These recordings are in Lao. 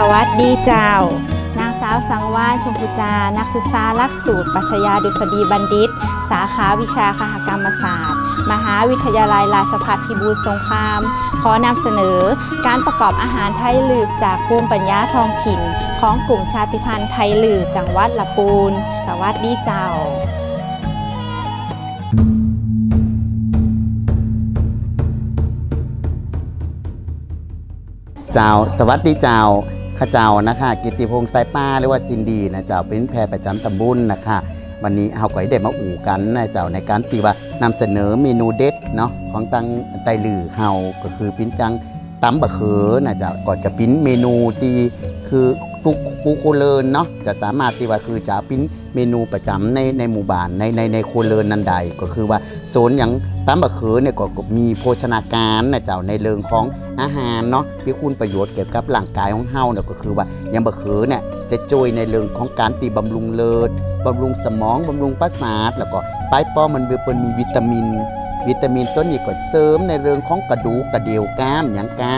ສະຫວັດດີເຈົ້າ. ນາງສາວ ສັງວານ ຊົມພູຈາ, ນັກສຶກສາຫຼັກສູດປັດຊະຍາດຸສະດີບັນດິດ, ສາຂາວິຊາຄະຫະກຳມະສາດ, ມະຫາວິທະຍາໄລລາຊະພັດພິບູນສົງຄາມ, ຂໍນຳສະເໜີການປະກອບອາຫານໄທລື້ຈາກພູມປັນຍາທ້ອງຖິ່ນຂອງກຸ່ມຊາດຕິພັນໄທລື້ ຈັງຫວັດລະປູນ. ສະຫວັດດີເຈົ້າ. ເຈົ້າ, ສະຫວັດດີເຈົ້າ. ຂ້າເຈົ້ານະຄະ ກິດຕິພົງ ສາຍປ່າ ຫຼືວ່າ ຊິນດີນະເຈົ້າ, ເປັນແພດປະຈຳຕຳບົນນະຄະ. ວັນນີ້ເຮົາກໍໄດ້ມາອູ່ກັນນະເຈົ້າ ໃນການທີ່ວ່ານຳສະເໜີເມນູເດັດເນາະ ຂອງທາງໄຕລື້ເຮົາ ກໍຄືເປັນຈັ່ງຕຳບັກເຂີນະເຈົ້າ. ກໍຈະເປັນເມນູທີ່ຄືທຸກຜູ້ຄົວເຮືອນເນາະ ຈະສາມາດທີ່ວ່າຄືຈະເປັນ ເມນູປະຈຳໃນ ໃນໝູ່ບ້ານ ໃນ ໃນ ໃນຄົວເຮືອນນັ້ນໃດ ກໍຄືວ່າໂຊນຫຍັງ ຕຳບັກເຂີນະ ກໍ ກໍມີໂພຊະນາການນະເຈົ້າ ໃນເລື່ອງຂອງອາຫານເນາະ ມີຄຸນປະໂຫຍດກ່ຽວກັບຮ່າງກາຍຂອງເຮົາເນາະ. ກໍຄືວ່າຢ່າງບັກເຂີນະ ຈະຊ່ວຍໃນເລື່ອງຂອງການທີ່ບຳລຸງເລືອດ ບຳລຸງສະໝອງ ບຳລຸງປະສາດ ແລ້ວກໍປາຍປ້ອມມັນ ເພິ່ນມີວິຕາມິນ ວິຕາມິນໂຕນີ້ກໍເສີມໃນເລື່ອງຂອງກະດູກກະດຽວກ້າມຫຍັງກະ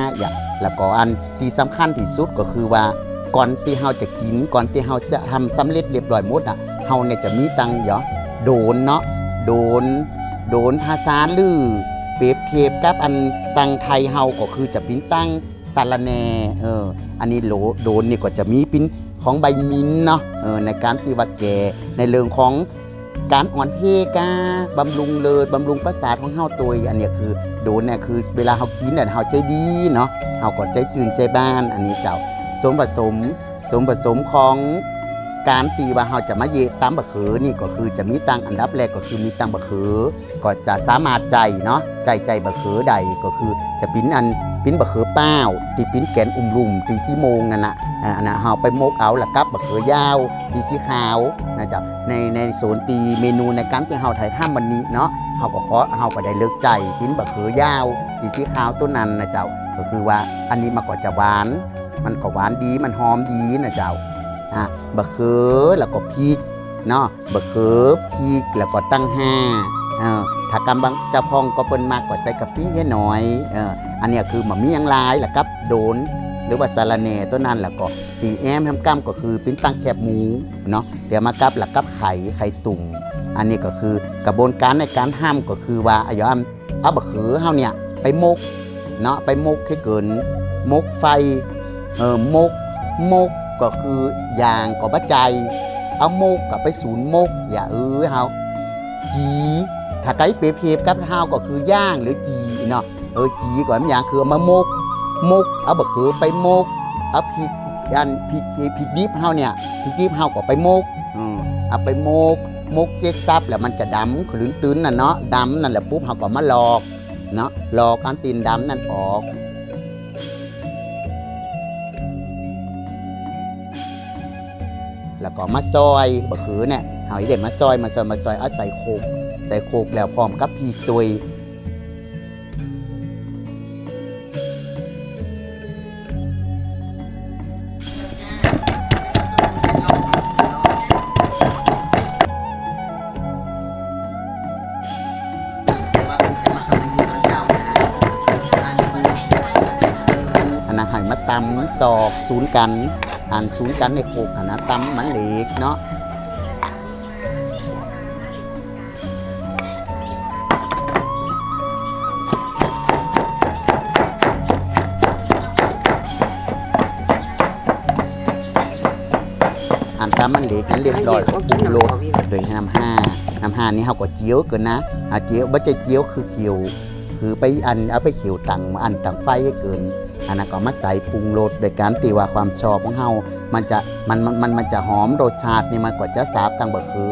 ແລ້ວກໍອັນ ທີ່ສຳຄັນທີ່ສຸດກໍຄືວ່າ ກ່ອນທີ່ເຮົາຈະກິນ ກ່ອນທີ່ເຮົາຈະທຳສຳເລັດລຽບຮ້ອຍໝົດນະ ເຮົານີ້ຈະມີຕັງ ດອກ ໂດນເນາະ ໂດນ ໂດນພາສາ ຫຼື ປຽບທຽບກັບອັນຕັງໄທເຮົາກໍຄືຈະເປັນຕັງສາລະແໜ່. ເອີ ອັນນີ້ໂລ ໂດນນີ້ກໍຈະມີເປັນຂອງໃບມິນເນາະ ເອີ ໃນການທີ່ວ່າແກ້ໃນເລື່ອງຂອງ ການອ່ອນເພກາ ບຳລຸງເລືອດ ບຳລຸງປະສາດຂອງເຮົາໂຕຍ. ອັນນີ້ຄືໂດນນະ ຄືເວລາເຮົາກິນນະ ເຮົາໃຈດີເນາະ ເຮົາກໍໃຈຈື່ນໃຈບານ. ອັນນີ້ເຈົ້າ ສ່ວນປະສົມ ສ່ວນປະສົມຂອງການທີ່ວ່າເຮົາຈະມາເຢະຕຳບັກເຂີນີ້ ກໍຄືຈະມີຕັ້ງ ອັນດັບແລກກໍຄືມີຕັ້ງບັກເຂີ ກໍຈະສາມາດໃຈເນາະ ໃຈ ໃຈບັກເຂີໃດ ກໍຄືຈະເປັນອັນ ເປັນບັກເຂີປ້າວ ທີ່ເປັນແກ່ນອຸ້ມລຸ່ມ ທີ່ສີໂມງນັ້ນນະ ອາ ອັນນັ້ນເຮົາໄປໝົກເອົາ ລະກັບບັກເຂີຍາວ ທີ່ສີຂາວນະເຈົ້າ. ໃນ ໃນໂຊນທີ່ເມນູໃນການທີ່ເຮົາຖ່າຍທຳວັນນີ້ເນາະ ເຮົາກໍຂໍ ເຮົາກໍໄດ້ເລືອກໃຈເປັນບັກເຂີຍາວ ທີ່ສີຂາວໂຕນັ້ນນະເຈົ້າ. ກໍຄືວ່າອັນນີ້ມັນກໍຈະຫວານ ມັນກໍຫວານດີ ມັນຫອມດີນະເຈົ້າ. ອາ ບັກເຂີ ລະກໍພິກເນາະ ບັກເຂີ ພິກ ແລ້ວກໍຕັງຫ່າ ເອີ ຖ້າກຳບາງເຈົ້າຂອງກໍເພິ່ນມັກກໍໃສ່ກະປິໃຫ້ໜ້ອຍ. ເອີ ອັນນີ້ຄືບໍ່ມີຫຍັງຫຼາຍ ລະກັບໂດນ ຫຼືວ່າສາລະແໜ່ໂຕນັ້ນ ລະກໍຕີແອ້ມທຳກຳກໍຄືເປັນຕັງແຄບໝູເນາະ ແຕ່ມາກັບ ລະກັບໄຂ່ ໄຂ່ຕຸ່ມ. ອັນນີ້ກໍຄືກະບວນການໃນການທຳກໍຄືວ່າ ອາ ເອົາບັກເຂີເຮົານີ້ໄປໝົກເນາະ ໄປໝົກໃຫ້ເກີນ ໝົກໄຟ ເອີ ໝົກ ໝົກກໍຄືຢ່າງກໍບໍ່ໃຈ ເອົາໝົກກໍໄປສູນໝົກ ຢ່າ ເອີ ເຮົາ ຈີ ຖ້າໄກປຽບທຽບກັບເຮົາກໍຄືຢ່າງ ຫຼື ຈີເນາະ. ເອີ ຈີກໍແມ່ນຢ່າງ ຄືເອົາມາໝົກ ໝົກ ເອົາບັກເຂີໄປໝົກ ເອົາພິກ ອັນ ພິກ ພິກດິບເຮົານີ້ ພິກດິບເຮົາກໍໄປໝົກ ເອີ ເອົາໄປໝົກ ໝົກເສັດສັບແລ້ວມັນຈະດຳຂະລຶນຕຶນນະເນາະ ດຳນັ້ນແຫຼະປຸບເຮົາກໍມາລອກ ເນາະ ລອກອັນຕີນດຳນັ້ນອອກ ແລ້ວກໍມາຊອຍບັກເຂີແນ່ ເຮົາຊິໄດ້ມາຊອຍ ມາຊອຍ ມາຊອຍ ເອົາໃສ່ໂຄກ ໃສ່ໂຄກແລ້ວພ້ອມກັບພີກໂຕຍ. ອັນນັ້ນໃຫ້ມາຕຳຊອກສູນກັນ ອັນສູນກັນໃນໂຄກຫັ້ນນະ ຕຳມັນເຫຼັກເນາະ. ອັນຕຳມັນເຫຼັກນັ້ນລຽບຮ້ອຍ ກໍປຸງລົດໂດຍນ້ຳຮ້າ ນ້ຳຮ້ານີ້ເຮົາກໍຈຽວກ່ອນນະ ເຮົາຈຽວ ບໍ່ໃຊ່ຈຽວຄືຂ້ຽວ ຄືໄປອັນ ເອົາໄປຂ້ຽວຕັ້ງ ອັນຕັ້ງໄຟໃຫ້ເກີນ ອັນນັ້ນກໍເອົາມາໃສ່ປຸງລົດ ໂດຍການທີ່ວ່າຄວາມຊອບຂອງເຮົາ ມັນຈະ ມັນ ມັນ ມັນ ມັນຈະຫອມ ລົດຊາດນີ້ມັນກໍຈະສາບທັງບັກເຂີ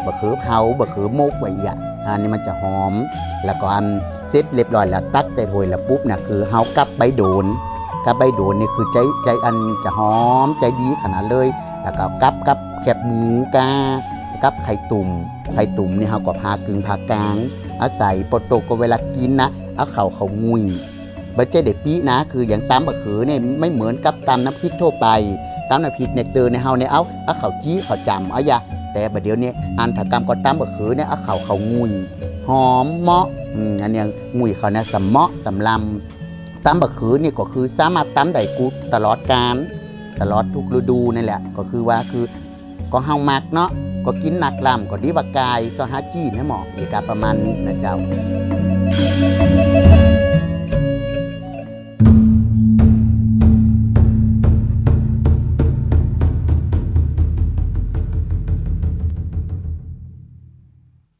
ບັກເຂີເຜົາ ບັກເຂີໝົກໄວ້ອີກ ອັນນີ້ມັນຈະຫອມ ແລ້ວກໍອັນ ເສັດລຽບຮ້ອຍແລ້ວ ຕັກໃສ່ຖ້ວຍແລ້ວປຸບນະ ຄືເຮົາກັບໃບໂດນ ກັບໃບໂດນນີ້ຄືໃຈ ໃຈ ອັນຈະຫອມໃຈດີຂະໜາດເລີຍ ແລ້ວກໍກັບກັບແຄບໝູກາ ກັບໄຂ່ຕຸ່ມ ໄຂ່ຕຸ່ມນີ້ເຮົາກໍຜ່າເຄິ່ງຜ່າກາງ ເອົາໃສ່ ພໍຕົກກໍເວລາກິນນະ ເອົາເຂົ້າ ເຂົ້າງຸ້ຍ ບໍ່ໃຊ່ໄດ້ປິນະ ຄືຢ່າງຕຳບັກເຂີນີ້ ໄມ່ເໝືອນກັບຕຳນ້ຳພລິກທົ່ວໄປ ຕຳນ້ຳພລິກນີ້ເຕີໃນເຮົານີ້ ເອົາ ເອົາເຂົ້າຈີ່ ເຂົ້າຈ້ຳເອົາຢາ ແຕ່ບັດດຽວນີ້ ອັນຖ້າກຳກໍຕຳບັກເຂີນີ້ ເອົາເຂົ້າ ເຂົ້າງຸ້ຍ ຫອມເໝາະ ອືມ ອັນນີ້ງຸ້ຍເຂົ້ານະ ສະເໝາະ ສຳລຳ ຕຳບັກເຂີນີ້ກໍຄືສາມາດຕຳໄດ້ກູຕະຫຼອດການ ຕະຫຼອດທຸກລະດູນີ້ແຫຼະ ກໍຄືວ່າ ຄື ກໍເຮົາມັກເນາະ ກໍກິນນັກລຳ ກໍດີວ່າກາຍຊອຫາຈີນໃຫ້ໝໍ້ ອີກກະປະມານນີ້ນະເຈົ້າ.